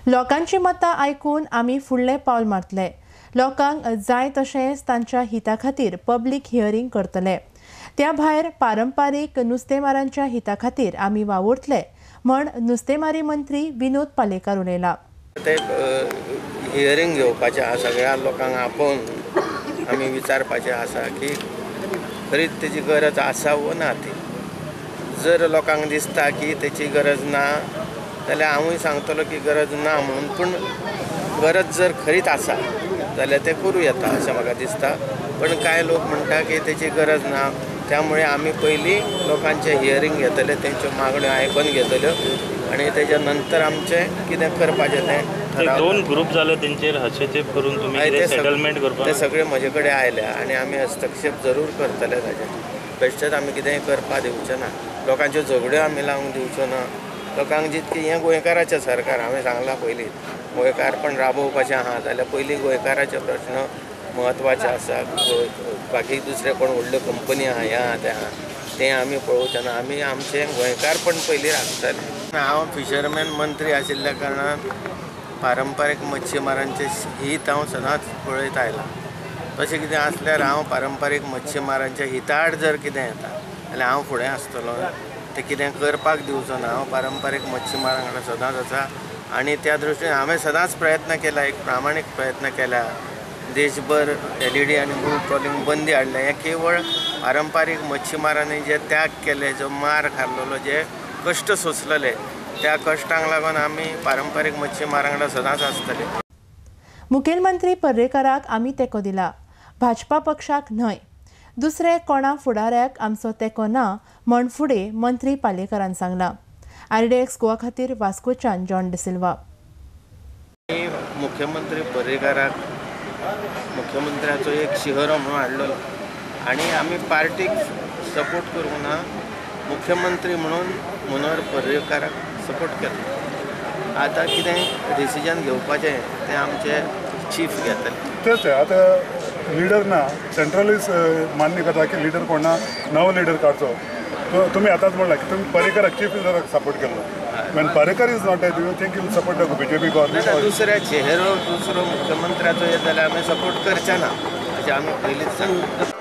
लोकांची मतां आयकून आमी फुडलें पावल मारतले. लोकांक जाय तशेंच तांच्या हिता खातीर पब्लीक हियरींग करतले. त्या भायर पारंपारीक नुस्तेमारांच्या हिता खातीर आमी वावुरतले म्हण नुस्तेमारी मंत्री विनोद पालेकार उलयला. ते हियरींग घेवपाचें आसा, सगळ्या लोकांक आपोवन आमी विचारपाचें आसा की खरीच तेजी गरज आसा वो ना ती. जर लोकांक दिसता की तेची गरज ना जाल्यार हांवूय सांगतलो की गरज ना म्हणून, पूण गरज जर खरीच आसा जाल्यार तें करूं येता अशें म्हाका दिसता. पण कांय लोक म्हणटा की तेची गरज ना, त्यामुळे आमी पयलीं लोकांचें हियरींग घेतले, तेंच्यो मागण्यो आयकून घेतल्यो आनी तेच्या नंतर आमचें कितें करपाचें तें. दोन ग्रुप जाले तेंचेर हस्तक्षेप करून तुमी सेटलमेंट करपाक ते सगळे म्हजे कडेन आयले आनी आमी हस्तक्षेप जरूर करतले ताजेर. बेश्टेच आमी कितेंय करपाक दिवचे ना, लोकांच्यो झगड्यो आमी लावंक दिवच्यो ना. लोकांक जितकें हें गोंयकाराचें सरकार, हांवें सांगलां पयलीं गोंयकारपण राबोवपाचें आहा जाल्यार पयलीं गोंयकाराचे प्रश्न म्हत्वाचे आसा. बाकी दुसरे कोण व्हडल्यो कंपनी आहा हें आहा तें आहा तें आमी पळोवचें ना, आमी आमचें गोंयकारपण पयलीं राखतले. हांव फिशरमॅन मंत्री आशिल्ल्या कारणान पारंपारीक मच्छीमारांचें हीत हांव सदांच पळयत आयलां. तशें कितें आसल्यार हांव पारंपारीक मच्छीमारांच्या हिताआड जर कितें येता जाल्यार हांव फुडें आसतलो, तें कितें करपाक दिवचो ना. हांव पारंपारीक मच्छीमारां कडेन सदांच आसा आनी त्या दृश्टीन हांवें सदांच प्रयत्न केला, एक प्रामाणीक प्रयत्न केला. देशभर LED आनी बुट ट्रॉलिंग बंदी हाडल्या, हें केवळ पारंपारीक मच्छीमारांनी जे त्याग केले, जो मार खाल्लेलो, जे कश्ट सोंसलेले, त्या कश्टांक लागून आमी पारंपारीक मच्छीमारां कडेन सदांच आसतले. मुखेलमंत्री पर्रेकाराक आमी तेंको दिला, भाजपा पक्षाक न्हय. दुसरे कोणा फुडाऱ्याक आमचो तेंको ना म्हण फुडें मंत्री पालेकारान सांगलां. RDX Goa खातीर वास्कोच्यान जॉन डिसिल्वा. मुख्यमंत्री पर्रेकाराक मुख्यमंत्र्याचो एक शिहरो म्हणून हाडलो आनी आमी पार्टीक सपोर्ट करूंक ना, मुख्यमंत्री म्हणून मनोहर पर्रेकाराक सपोर्ट केलो. आतां कितें डिसिजन घेवपाचें तें आमचे चीफ घेतले. तेच आतां लिडर ना, सेंट्रलूच मान्य करता की लिडर कोण ना, नवो लिडर काडचो. तुमी आतांच म्हणलां की तुमी पर्रेकाराक चीफ मिनिस्टराक सपोर्ट केल्लो. When Parrikar is not there, do you think you will support the BJP government? दुसऱ्या चेहरो दुसरो मुख्यमंत्र्याचो येत जाल्यार आमी सपोर्ट करचे ना अशें आमी पयलींच सांगता.